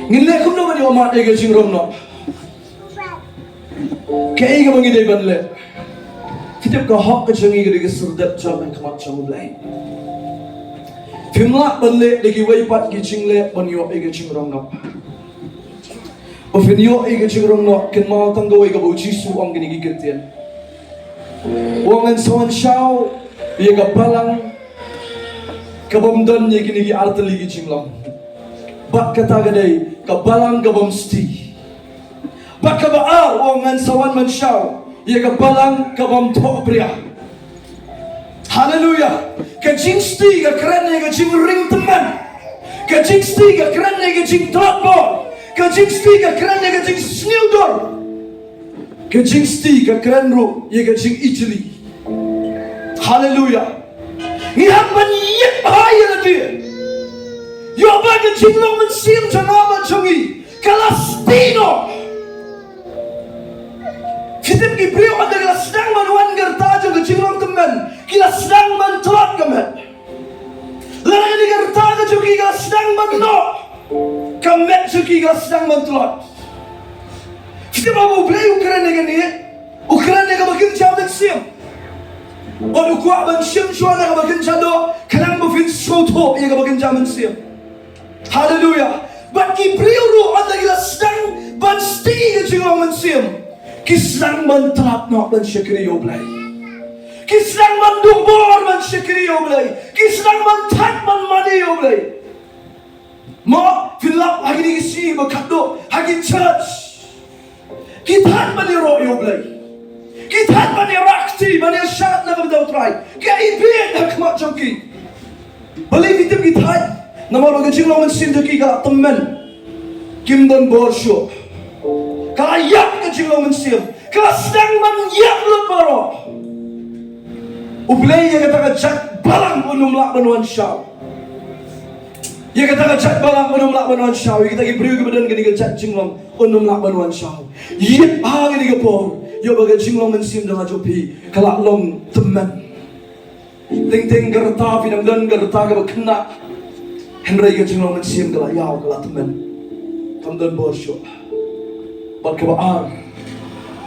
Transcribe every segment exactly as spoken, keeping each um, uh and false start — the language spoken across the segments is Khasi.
Ngin leh kumno ban ïoh mad ïa ka jingrong noh? Kaei kaba ngi dei ban leh? Phi tip, ka hok ka jong ngi ka dei ka syrdet jong ka khmat jong U Blei. Phim lah ban leh da kiwei pat ki jingleh ban ïoh ïa ka jingrong noh. Ba phin ïoh ïa ka jingrong noh, kynmaw tang kawei kaba U Jisu u ong ha kine ki kyntien. U ong, ngan sa wan shaw ïa ka balang kabym don ïa kine ki artylli ki jinglong. Bad kata ka dei ka balang kabym sti. Bad kaba ar, u ong, ngan sa wan ban shaw ïa ka balang kabym thohbria. Haleluya. Ka jingsti ka kren ïa ka jingring tymmen. Ka jingsti ka kren ïa ka jingtlot bor. Ka jingsti ka kren ïa ka jingsniew dur. Ka jingsti ka kren ruh ïa ka jingijli. Haleluya. Ngi hap ban ïeit bha ïa lade. Ïoh ba ka jinglong mynsiem jong nga bad jong ngi ka la sti noh. Phi tip, ki briew haba ki la sdang ban wan ka rta jong ka jinglong tymmen, ki la sdang ban tlot ka met. Lada kane ka rta ka jong ki ka la sdang ban noh, ka met jong ki ka la sdang ban tlot. Phi tip, haba U Blei u kren ïa kane, u kren ïa kaba kynja mynsiem. Bad u kwah ban shim shuwa na kaba kynja doh, khnang ba phin sngewthuh ïa kaba kynja mynsiem. Haleluya. Bad ki briew ruh haba ki la sdang ban sti ka jinglong mynsiem, ki sdang ban tlot noh ban shakri ïa U Blei. Ki sdang ban duh bor ban shakri ïa U Blei. Ki sdang ban thait ban mane ïa U Blei. Mo, phin lap ha kine ki sngi ba khatduh ha ki church. Ki thait ban ïaroh ïa U Blei. Ki thait ban ïarap kti, ban ïashad na ka bynta U Trai. Ki ai bieit ha khmat jong ki. Balei phi tip ki thait? Namar ba ka jinglong mynsiem jong ki ka la tymmen. Kim don bor shuh. Ka la ïap ka jinglong mynsiem. Ka la sdang ban ïap lut baroh. U Blei ïa kata ka jait balang un ym lah ban wan shaw. Ïa kata ka jait balang un ym lah ban wan shaw. Ïa kita ki briew kiba don kane ka jait jinglong un ym lah ban wan shaw. Ïeit bha kane ka por. Ïoh ba ka jinglong mynsiem jong nga jong phi ka la long tymmen. Teng teng ka rta phi dang don ka rta kaba khynnah. Hynrei ka jinglong mynsiem ka la ïaw, ka la tymmen. Kam don bor shuh. Bad kaba ar,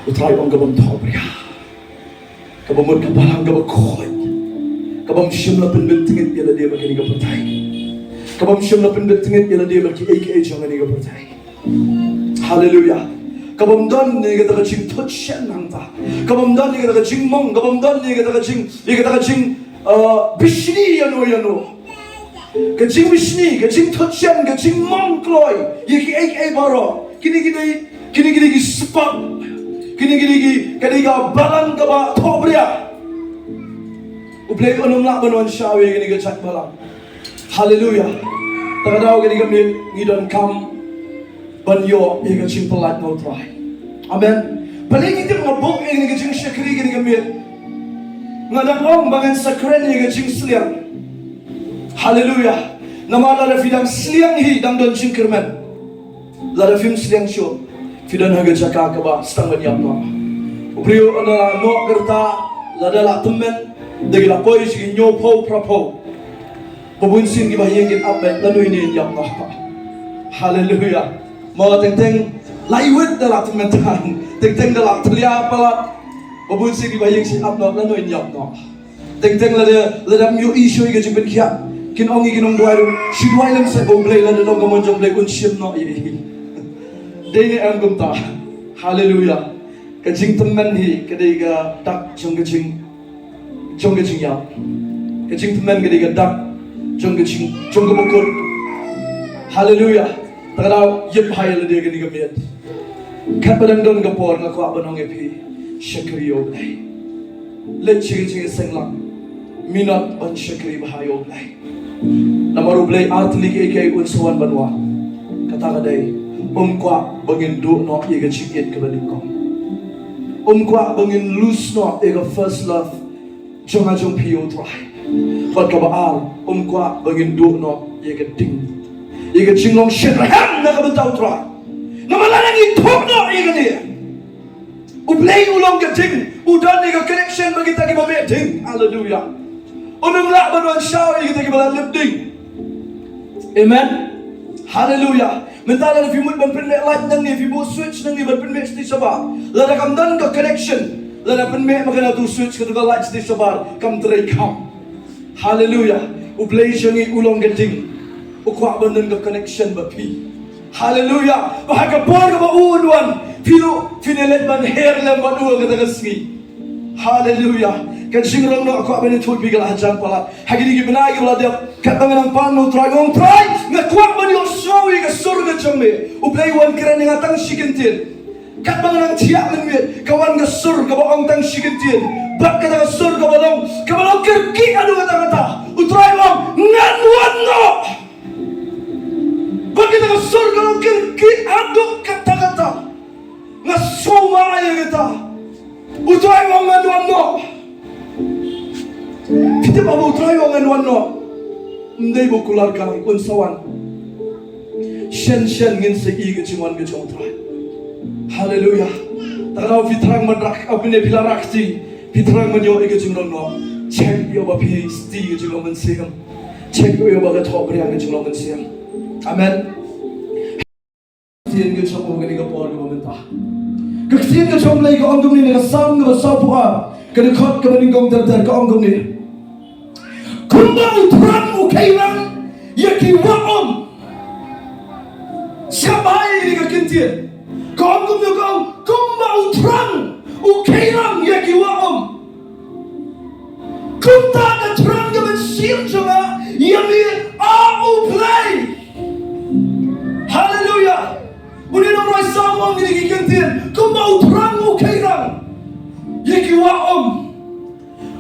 U Trai u ong, kabym thohbria. Kaba mut ka balang kaba khuid. Kabym shym la pynbeit tyngit ïa lade bad kane ka pyrthei. Kabym shym la pynbeit tyngit ïa lade bad kiei kiei jong kane ka pyrthei. Haleluya. Kabym don ïa kata ka jingthut shen hangta. Kabym don ïa kata ka jingmong, kabym don ïa kata ka jing, ïa kata ka jing, uh, bishni ïano ïano. Ka jingbishni, ka jingthut shen, ka jingmong kloi ïa kiei kiei baroh. Kine ki dei, kine ki dei ki spot. Kine ki dei ki, ka dei ka balang kaba thohbria. U Blei un ym lah ban wan shaw ïa kane ka jait balang. Haleluya. Te ka daw kane ka miet ngi donkam ban ïoh ïa ka jingpyllait na U Trai. Amen. Balei ngi tip nga buh ïa kane ka jingshakri kane ka miet? Nga dang ong ba ngan sa kren ïa ka jingsliang. Haleluya. Namar lada phi dang sliang hi dang don jingkyrmen. Lada phim sliang shuh, phi don ha ka jaka kaba sdang ban ïap noh. U briew u la noh ka rta, lada la tymmen, da ki la poi sha ki hynñiewphew phraphew. Ba bunsien kiba ha ïing kin ap beit, lano ine in ïap noh. Haleluya. Mo, teng teng la iwit da la tymmen tang. Teng teng da la tlia palat. Ba bunsien kiba ha ïing shu ap noh, lano in ïap noh. Teng teng lada, lada ym ïohi shuh ïa ka jingpynkhiah, kin ong ïa ki nongduwai ruh, shu duwai lem seh ba U Blei, lada long ka mon jong U Blei un shim noh ïa i. Dei ne em kumta? Haleluya. Ka jingtymmen hi ka dei ka dak jong ka jing, jong ka jingïap. Ka jingtymmen ka dei ka dak jong ka jing, jong kaba kut. Haleluya. Te ka daw ïeit bha ïa lade kane ka miet. Katba dang don ka por nga kwah ban ong ïa phi, shakri ïa U Blei. Leit sha ka jingïaseng lang. Minot ban shakri bha ïa U Blei. Namar U Blei ar tylli kiei kiei un sa wan ban wad. Kata ka dei, um kwah ba ngin duh noh ïa ka jingïeit kaba nyngkong. Um kwah ba ngin lose noh ïa ka first love jong nga jong phi ïa U Trai. Bad kaba ar, um kwah ba ngin duh noh ïa ka ding, ïa ka jinglong shitrhem na ka bynta U Trai. Namar lada ngi thoh noh ïa kane, U Blei u long ka ding, u don ïa ka connection bad kita kiba mih ding. Haleluya. Un ym lah ban wan shaw ïa kita kiba la lip ding. Amen. Haleluya. Mynta lada phi mut ban pynmih light nangne, phi buh switch nangne ban pynmih shatei shabar, lada kam don ka connection, lada pynmih ma kane tu switch, katu ka light shatei shabar kam trei kam. Haleluya. U Blei jong ngi u long ka ding, u kwah ban don ka connection bad phi. Haleluya. Ba ha ka por kaba u un wan, phi ruh phin leit ban her lem bad u ha kata ka sngi. Haleluya. Ka jingrong noh, kwah ban ïathuh ïa phi ka la hajan palat. Ha kine ki bnai kiba la dep, katba nga nang pan na U Trai, nga ong, Trai, nga kwah ban ïohsngew ïa ka sur ka jong me. U Blei u wan kren ïa nga tang shi kyntien. Katba nga nang thiah mynmiet, ka wan ka sur kaba ong tang shi kyntien. Bad kata ka sur kaba long, kaba long kyrkieh haduh katta katta. U Trai u ong, ngan wan noh. Bad kata ka sur ka long kyrkieh haduh katta katta. Nga sngewbha ïa kata. U Trai u ong ngan wan noh. Phi tip haba U Trai u ong ngan wan noh, ym dei ba u kular ka, un sa wan. Shen shen ngin sa ïohi ïa ka jingwan ka jong U Trai. Haleluya. Te lada phi thrang ban rah, ah, phi ne phi la rah kti, phi thrang ban ïoh ïa ka jingrong noh, check ïa ba phi sti ïa ka jingrong mynsiem. Check ïa ba ka thoh bniah ïa ka jingrong mynsiem. Amen. Ktien ka jong U Blei kane ka por kaba mynta. Ka ktien ka jong U Blei ka ong kumne na ka Salm kaba sawphew ar, ka dkhot kaba nyngkong ter ter, ka ong kumne. Kumba U Trai u kheilang ïa ki wah um. Sngap bha ïa kane ka kyntien. Ka ong kumne, ka ong, kumba U Trai u kheilang ïa ki wah um, kumta ka thrang ka mynsiem jong nga ïa me, A U Blei. Haleluya. Une u nongrwai Salm u ong kine ki kyntien, kumba U Trai u kheilang ïa ki wah um.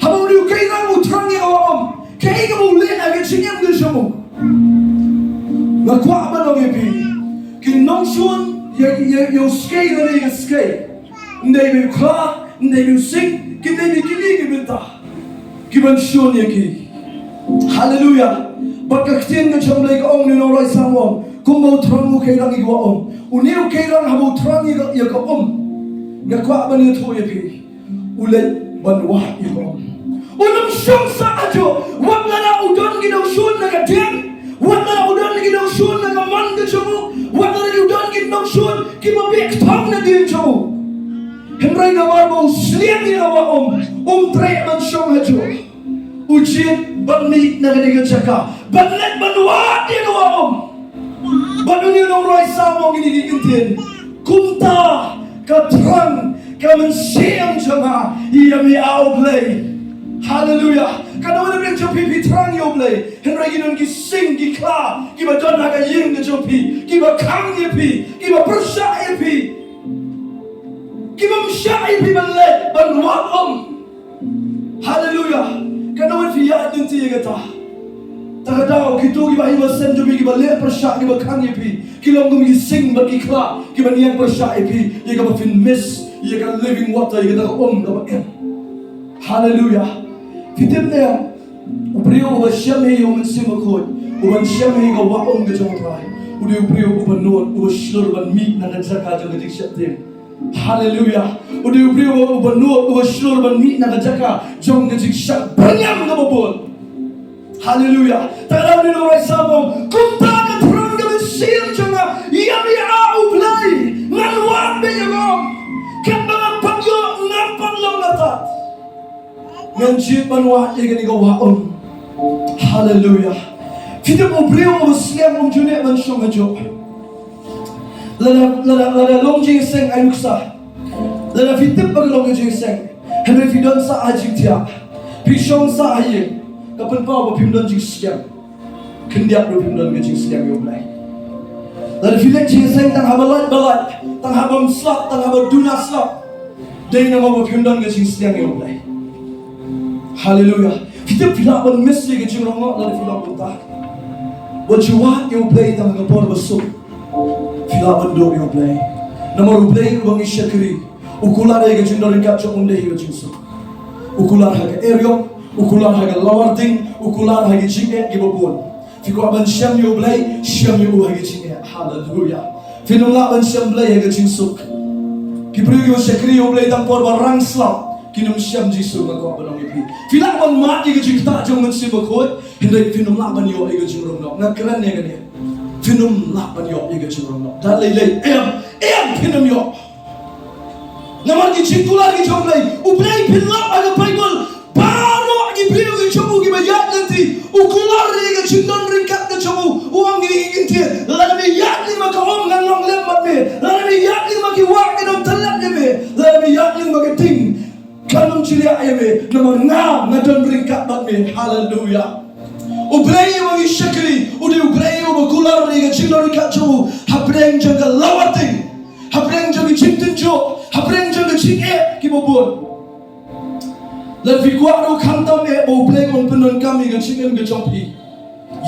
Haba une u kheilang U Trai ïa ki wah um, kaei kaba u leh ha ka jingim ka jong u? Nga kwah ban ong ïa phi, ki nongshun ïa, ïa, ïa u skei lane ïa ka skei, ym dei ba u khlad, ym dei ba u sing, ki dei ba kine ki bynta kiban shun ïa ki. Haleluya. Bad ka ktien ka jong U Blei ka ong, une u nongrwai Salm u ong, kumba U Trai u kheilang ïa ki wah um. Une u kheilang haba u thrang ïa ka, ïa ka um, nga kwah ban ïathuh ïa phi, u leit ban wad ïa ka um. Un ym shong sah hajuh, wat lada u don ki nongshun na ka dieng, wat lada u don ki nongshun na ka mon ka jong u, wat lada u don ki nongshun kiba beh kthong na dieng jong u. Hynrei namar ba u sliang ïa ka wah um, um treh ban shong hajuh. U jied ban mih na kane ka jaka, ban leit ban wad ïa ka wah um. Bad une u nongrwai Salm u ong kine ki kyntien, kumta ka thrang ka mynsiem jong nga ïa me, A U Blei. Haleluya. Katno na ka bynta jong phi, phi thrang ïa U Blei, hynrei ki don ki sing ki khla kiba don ha ka ïing ka jong phi, kiba khang ïa phi, kiba pyrshah ïa phi, kiba ym shah ïa phi ban leit ban wad um. Haleluya. Katno phi ïaid lynti ïa kata? Ta ka daw kito kiba hi ba sem jong phi, kiba leh pyrshah, kiba khang ïa phi, ki long kum ki sing bad ki khla kiba ïeng pyrshah ïa phi, ïa kaba phin miss ïa ka living water, ïa kata ka um kaba im. Haleluya. Phi tip ne em, u briew uba shem ïa u Mynsiem Bakhuid, uban shem ïa ka wah um ka jong U Trai, u dei u briew uba nud, uba shlur ban mih na ka jaka jong ka jingsheptieng. Haleluya. U dei u briew uba nud, uba shlur ban mih na ka jaka jong ka jingshah byrngem kaba bun. Haleluya. Te u nongrwai Salm u ong, kumta ka thrang ka mynsiem jong nga ïa me, A U Blei, ngan wad beit ïa ka um. Katba ngan pat ïoh, ngan pat long la tad, ngan jied ban wad ïa kane ka wah um. Haleluya. Phi tip, u briew uba sliang um ju neh ban shong hajuh. Lada, lada, lada long jingïaseng ai nuksa, lada phi tip ba ka long ka jingïaseng, hynrei phi don sah ha jingthiah, phi shong sah ha ïing, ka pynpaw ba phim don jingsliang. Khyndiat ruh phim don ka jingsliang ïa U Blei. Lada phi leh jingïaseng tang haba lait ba lait, tang haba ym slap, tang haba duna slap, dei namar ba phim don ka jingsliang ïa U Blei. Haleluya. Phi tip, phi lah ban miss ïa ka jingrong noh lada phi long kumta. Wat ju wad ïa U Blei tang ha ka por ba suk. Phi lah ban duh ïa U Blei. Namar U Blei uba ngi shakri, u kular ïa ka jingdon ryngkat jong u ym dei ïa ka jingsuk. U kular ha ka eriong, u kular ha ka lawar ding, u kular ha ka jingeh kiba bun. Phi kwah ban shem ïa U Blei, shem ïa u ha ka jingeh. Haleluya. Phin ym lah ban shem Blei ha ka jingsuk. Ki briew kiba shakri ïa U Blei tang por ba rang slap kin ym shem Jisu, nga kwah ban ong ïa phi. Phi lah ban mad ïa ka jingktah jong u Mynsiem Bakhuid, hynrei phin ym lah ban ïoh ïa ka jingrong noh. Nga kren ïa kane. Phin ym lah ban ïoh ïa ka jingrong noh. Da lei lei, em, em, phin ym ïoh. Namar ki jingkular ki jong U Blei, U Blei pynlap ha ka Baibl, baroh ki briew ki jong u kiba ïaid lynti, u kular ïa ka jingdon ryngkat ka jong u, u ong ïa ki ktien, lada me ïaid lyngba ka um ngan long lem bad me, lada me ïaid lyngba ki wah ki don tyllep ïa me, lada me ïaid lyngba ka ding, kan ym jylliew ïa me, namar nga nga don ryngkat bad me. Haleluya. U Blei uba ngi shakri u dei U Blei uba kular ïa ka jingdon ryngkat jong u hapdeng jong ka lawar ting, hapdeng jong ka jingtynjuh, hapdeng jong ka jingeh kiba bun. Lada phi kwah ruh khamtam eh ba U Blei un pyndonkam ïa ka jingim ka jong phi,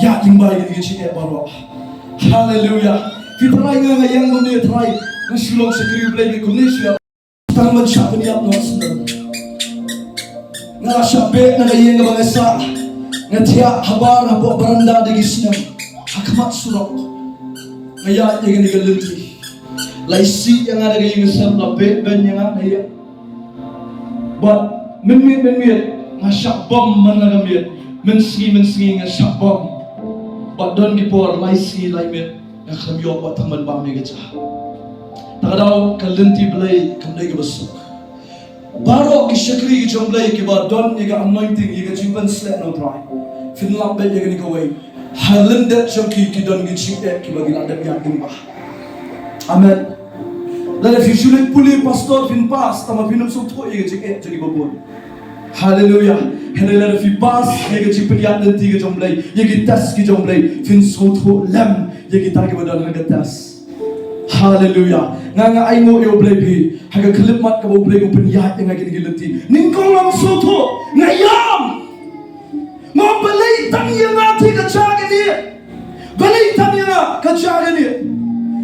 ïa lyngba ïa ka jingeh baroh. Haleluya. Phi trai, nga nga ïeng kumne trai, nga shu long shakri U Blei kumne shu ïa Tang ban shah pynïap noh snem. Nga la shah beh na ka ïing kaba nga sah. Nga thiah habar hapoh baranda da ki snem. Ha khmat surok nga ïaid ïa kane ka lynti. La isih ïa nga da ka ïing ka sem, la beh beiñ ïa nga na ïing. Bad mynmiet mynmiet nga shah bom man la ka miet. Mynsngi mynsngi nga shah bom. Bad don ki por lai sngi lai miet nga khlem ïoh wat tang ban bam ïa ka ja. Ta ka daw ka lynti Blei kam dei kaba suk. Baroh ki shakri ki jong Blei kiba don ïa ka anointing, ïa ka jingpynsleh na U Trai, phin lap beit ïa kane kawei. Ha lyndet jong ki ki don ki jingeh kiba ki la dep ïaid lyngba. Amen. Lada phi shu leit pule pastor phin pass, tangba phin ym sngewthuh ïa ka jingeh jong kiba bun. Haleluya. Hynrei lada phi pass ïa ka jingpynïaid lynti ka jong Blei, ïa ki test ki jong Blei, phin sngewthuh lem ïa kita kiba don ha ka test. Haleluya. Nga nga ainguh ïa U Blei phi ha ka khyllipmat kaba U Blei u pynïaid ïa nga kine ki lynti. Nyngkong ngam sngewthuh, nga ïam. Nga ong balei tang ïa nga te ka ja kane. Balei tang ïa nga ka ja kane.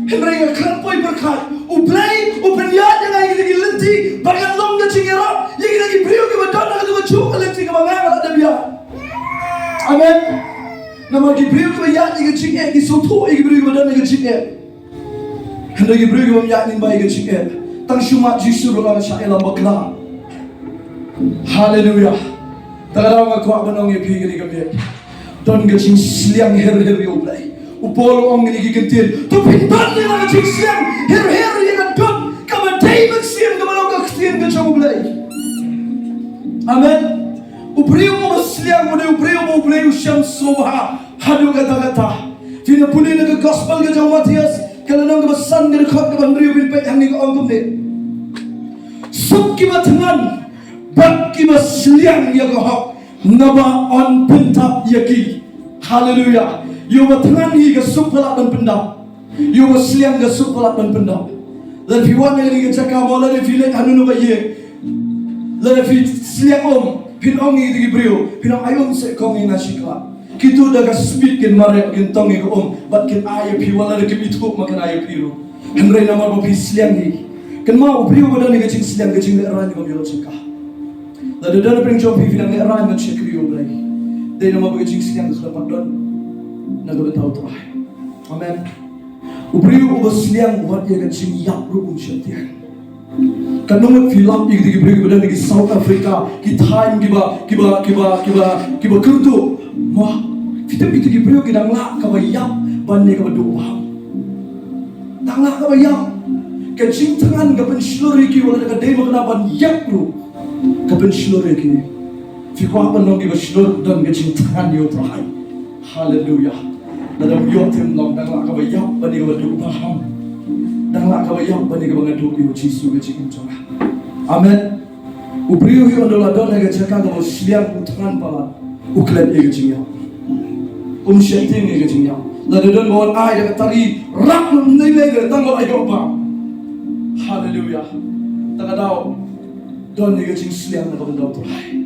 Hynrei nga khlem poi pyrkhat, U Blei u pynïaid ïa nga ïa kine ki lynti ba ngan long ka jingïarap ïa kine ki briew kiba don ha kata ka juh ka lynti kaba nga nga la dep ïaid. Amen. Namar ki briew kiba ïaid ïa ka jingeh ki sngewthuh ïa ki briew kiba don ha ka jingeh. Hynrei ki briew ki bym ïaid lyngba ïa ka jingeh, tang shu mad Jisu ruh la shah ïalam bakla. Haleluya. Ta ka daw nga kwah ban ong ïa phi kane ka miet, don ka jingsliang her her ïa U Blei. U Paul u ong kine ki ktien, to phin don ïa ka jingsliang her her ïa ka dud kaba dei mynsiem kaba long ka ktien ka jong U Blei. Amen. U briew uba sliang u dei u briew uba U Blei u shem sngewbha haduh katta katta. Phin ïa pule na ka gospel ka jong u Mathaios, ka lynnong kaba san, ka dkhot kaba hynriew, phin peit hangne ka ong kumne. Suk kiba thngan bad kiba sliang ïa ka hok, naba yn pyndap ïa ki. Haleluya. Ïa uba thngan hi ka suk ba lah ban pyndap. Ïa uba sliang ka suk ba lah ban pyndap. Lada phi wan na kane ka jaka mo, lada phi leit ha kano kano ka ïing, lada phi sliang um, phin ong ïa ki briew, phin ong ai um seh kong ïa nga shi khlad. Kito da ka speed kin mareh, kin tong ïa ka um bad kin ai ïa phi, wat lada kim ithuh ma kin ai ïa phi ruh. Hynrei namar ba phi sliang hi, kynmaw u briew uba don ïa ka jingsliang, ka jinglehrain kam ïoh jaka. Lada don hapdeng jong phi, phi dang lehrain ban shakri ïa U Blei, dei namar ba ka jingsliang ka khlem pat don na ka bynta U Trai. Amen. U briew uba sliang wat ïa ka jingïap ruh um shym tieng. Katno ngut phi lap ïa ki briew kiba don ha ki South Africa, ki thaiñ kiba, kiba, kiba, kiba, kiba kyrduh. Mo, phi tip ïa ki briew ki dang lah kaba ïap ban ïa kaba duh bam. Dang lah kaba ïap. Ka jingthngan ka pynshlur ïa ki, wat lada ka dei ma kane ban ïap ruh ka pynshlur ïa ki. Phi kwah ban long kiba shlur, don ka jingthngan ïa U Trai. Haleluya. Lada ym ïoh te ym long, dang lah kaba ïap ban ïa kaba duh bam. Dang lah kaba ïap ban ïa kaba nga duh ïa U Jisu ka jingim jong nga. Amen. U briew hi ynda u la don ha ka jaka kaba sliang, u thngan palat, u klet ïa ka jingïap. Um sheptieng ïa ka jingïap. Lada don ba wan ai da ka tari, rap ym dei lei, tang ba la ïoh bam. Haleluya. Ta ka daw don ïa ka jingsliang na ka bynta U Trai.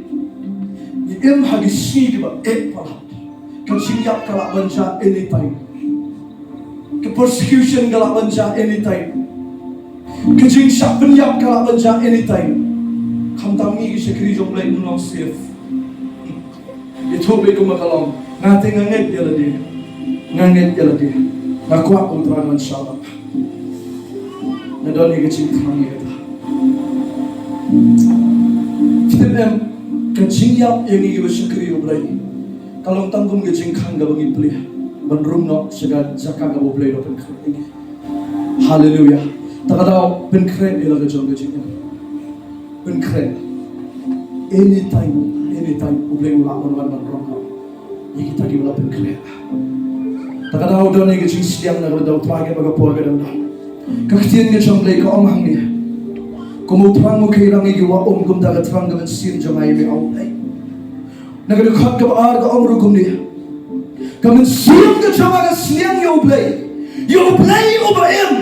Ngi im ha ki sngi kiba eh palat. Ka jingïap ka lah ban jia anytime. Ka persecution ka lah ban jia anytime. Ka jingshah pynïap ka lah ban jia anytime. Khamtam ngi ki shakri jong U Blei ngim long safe. Ïathuh beit kumba ka long. Nga te nga ngeit ïa lade. Nga ngeit ïa lade. Nga kwah U Trai un shah lap. Nga don ïa ka jingthrang ïa kata. Phi tip em, ka jingïap ïa ngi kiba shakri U Blei ka long tang kum ka jingkhang kaba ngi plie. ban rung noh sha ka jaka kaba U Blei u la pynkhreh ïa ngi. Haleluya. Ta ka daw pynkhreh ïa la ka jong ka jingim. Pynkhreh. Anytime, anytime U Blei u lah ban wan ban rung noh ïa kita kiba la pynkhreh. Ta ka daw don ïa ka jingsliang na ka daw trai kaba ka por ka dang don. Ka ktien ka jong U Blei ka ong hangne, kum u thrang u kheiñ ïa ki wah um, kumta ka thrang ka mynsiem jong nga ïa me, ong U Blei. Na ka dkhot kaba ar ka ong ruh kumne, ka mynsiem ka jong nga ka sliang ïa U Blei, ïa U Blei uba im.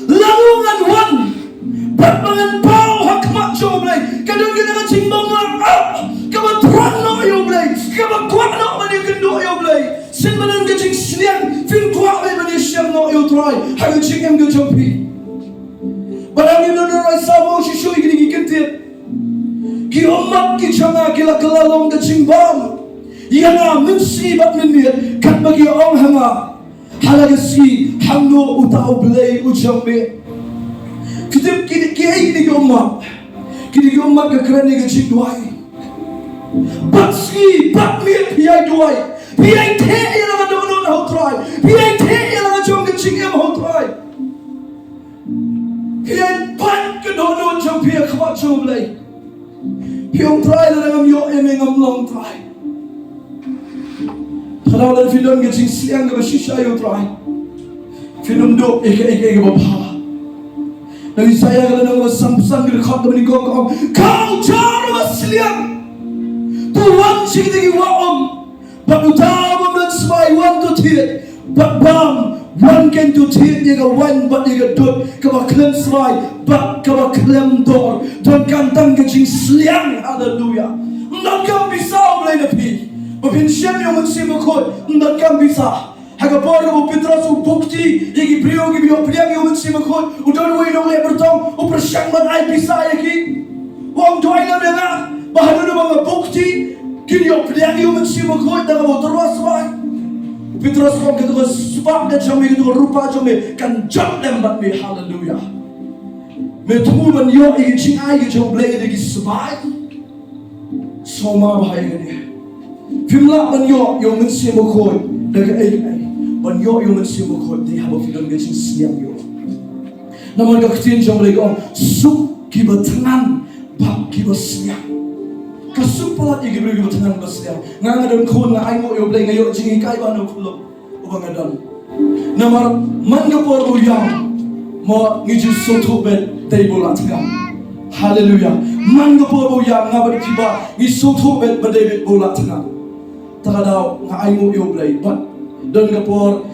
Lano ngan wan bad ba ngan paw ha khmat jong U Blei. Ka don kata ka jingbym lah, ah, kaba thrang noh ïa U Blei, kaba kwah noh ban ïakynduh ïa U Blei. Shen ba don ka jingsliang, phin kwah beit ban ïashem noh ïa U Trai ha ka jingim ka jong phi. Bad hangne don, don roi saw mo shisha ïa kine ki kyntien. Ki ummat ki jong nga ki la kylla long ka jingbam ïa nga mynsngi bad mynmiet, katba ki ong ha nga ha la ka sngi, hangno uta U Blei u jong me? Ki tip ki, ki, ki, kine ki ummat, kine ki ummat ka kren ïa ka jingduwai. Bad sngi bad miet phi ïai duwai, phi ïai theh ïa la ka dohnud ha U Trai, phi ïai theh ïa la ka jong ka jingim ha U Trai. Phi ïai pait ka dohnud jong phi ha khmat jong U Blei. Phi ong, Trai, lada ngam ïoh ïa me ngam long, Trai. Kata lada phi don ka jingsliang kaba shisha ïa U Trai, phin ym duh ïa kaei kaei kaba bha. Na Isaïah ka lynnong ba sanphew san ka dkhot kaba nyngkong ka ong, ka uta uba sliang, to wan sha kita ki wah um. Bad uta uba mlien sbai, wan to thied. Bad bam, wan kein to thied ïa ka waiñ bad ïa ka dud kaba khlem sbai bad kaba khlem dor. Donkam tang ka jingsliang. Haleluya. Ym donkam pisa U Blei na phi ba phin shem ïa U Mynsiem Bakhuid. Ym donkam pisa. Ha ka por kaba u Petros u bukti ïa ki briew kiba ïoh pdiang ïa U Mynsiem Bakhuid, u don uwei u nongleh byrtong u pyrshang ban ai pisa ïa ki. U ong, to ai lem ïa nga ba haduh ba nga bukti kin ïoh pdiang ïa U Mynsiem Bakhuid da kaba u tyrwa sbai. U Petros u ong, katu ka spah ka jong me, katu ka rupa jong me kan jop lem bad me. Haleluya. Me thmu ban ïoh ïa ka jingai ka jong U Blei da ki sbai? Sngewma bha ïa kane. Phim lah ban ïoh ïa U Mynsiem Bakhuid da kaei kaei. Ban ïoh ïa U Mynsiem Bakhuid dei haba phi don ka jingsliang ïa U. Namar ka ktien jong U Blei ka ong, suk kiba thngan bad kiba sliang. Ka suk palat ïa ki briew kiba thngan ba sliang. Nga, nga don khun, nga ainguh ïa U Blei, nga ïoh jinghikai ba na u khlok uba nga don. Namar man ka por ba u ïam, mo, ngi ju sngewthuh beit dei ba u la thngan. Haleluya. Man ka por ba u ïam, nga bad i Kiba ngi sngewthuh beit ba dei beit ba u la thngan. Ta ka daw nga ainguh ïa U Blei bad don ka por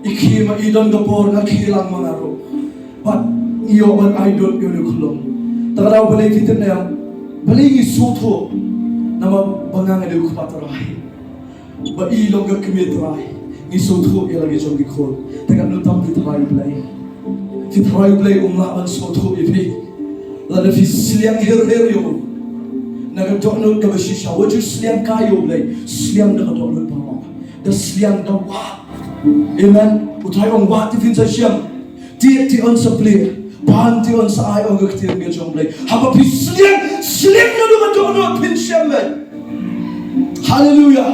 i khie ma i, don ka por nga khie lang ma nga ruh. Bad ngi ïoh ban ai dud ïa une u khlum. Ta ka daw balei phi tip ne em? Balei ngi sngewthuh? Namar ba nga nga dei u kpa trai. Ba i long ka kmie trai. Ngi sngewthuh ïa la ki jong ki khun. Te katno tam phi tharai U Blei. Phi tharai U Blei um lah ban sngewthuh ïa phi. Lada phi sliang her her ïa u. Na ka dohnud kaba shisha. Wat ju sliang kai ïa U Blei. Sliang da ka dohnud baroh. Da sliang da wad. Amen. U Trai ong wad te phin sa shem. Tied te yn sa plie. Pan te yn sa ai, ong ka ktien ka jong U Blei. Haba phi sliang, sliang naduh ka dohnud phin shem beit. Haleluya.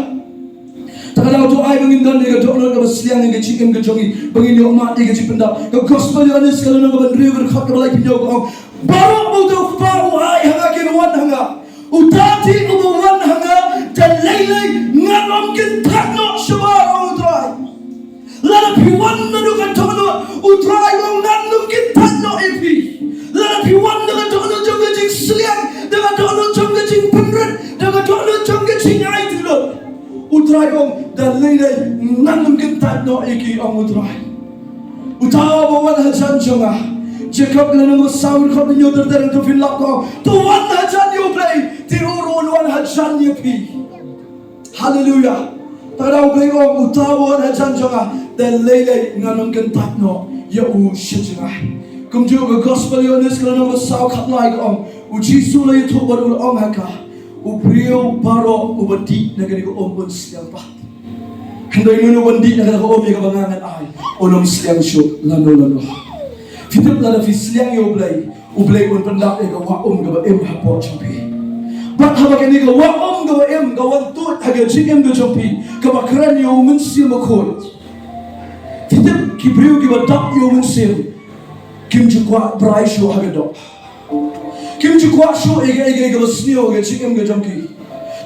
Ta ka daw to ai ba ngin don ïa ka dohnud kaba sliang ïa ka jingim ka jong ngi, ba ngin ïoh mad ïa ka jingpyndap. Ka gospel Ïoannis ka lynnong kaba hynriew ka dkhot kaba laiphew hynñiew ka ong, baroh ba uta u Kpa u ai ha nga kin wan ha nga. Uta te uba wan ha nga, da lei lei ngan ym kyntait noh shabar, ong U Trai. Lada phi wan naduh ka dohnud, U Trai u ong ngan ym kyntait noh ïa phi. Lada phi wan da ka dohnud jong ka jingsliang, da ka dohnud jong ka jingpynrit, da ka dohnud jong ka jingaiti lut, U Trai u ong da lei lei ngan ym kyntait noh ïa ki, ong U Trai. Uta uba wan hajan jong nga. Jakob ka lynnong ba saw ka dkhot hynñiew ter ter, to phin lap ka ong, to wan hajan ïa U Blei, te u ruh un wan hajan ïa phi. Haleluya. Ta ka daw U Blei u ong, uta uba wan hajan jong nga, da lei lei ngan ym kyntait noh ïa u sha jngai. Kumjuh ka gospel Ïoannis ka lynnong ba saw khatlai ka ong, U Jisu u la ïathuh bad u la ong ha ka, u briew baroh uba dih na kane ka um un sliang pat. Hynrei uno uno uban dih na kata ka um ïa kaba nga ngan ai, un ym sliang shuh lano lano. Phi tip lada phi sliang ïa U Blei, U Blei un pyndap ïa ka wah um kaba im hapoh jong phi. Bad haba kane ka wah um ka wah im ka wan tuid ha ka jingim ka jong phi, kaba kren ïa u Mynsiem Bakhuid. Phi tip ki briew kiba dap ïa u Mynsiem kim ju kwah brai shuh ha ka doh. Kim ju kwah shuh ïa ka, ïa ka, ïa kaba sniew ha ka jingim ka jong ki.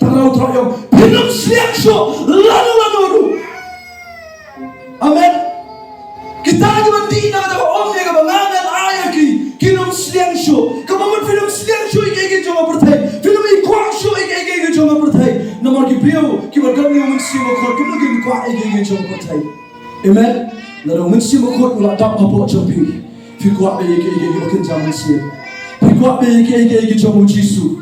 Tang u Trai u ong, phin ym sliang shuh lano lano ruh. Amen. Kita kiba dih na kata ka ong ïa kaba nga ngan ai ïa ki, kin ym sliang shuh. Kaba mut phin ym sliang shuh ïa ki, ïa ki jong ka pyrthei. Phin ym ïa kwah shuh ïa ki, ïa ki jong ka pyrthei. Namar ki briew kiba don ïa u Mynsiem Bakhuid, kim ïa kwah ïa ki, ïa ki jong ka pyrthei. Amen. Lada u Mynsiem Bakhuid u la dap hapoh jong phi, phi kwah beit ïa ki, ïa ki, ïa ki ba kynja mynsiem. Phi kwah beit ïa ki, ïa ki, ïa ki jong u Jisu.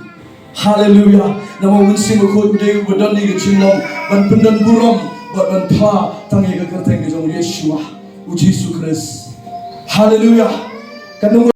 Haleluya. Namar u Mynsiem Bakhuid u dei uba don ïa ka jinglong ban pyndon burom bad ban phla tang ïa ka kyrteng ka jong u Yeshua, u Jisu Khrist. Haleluya. Ka nong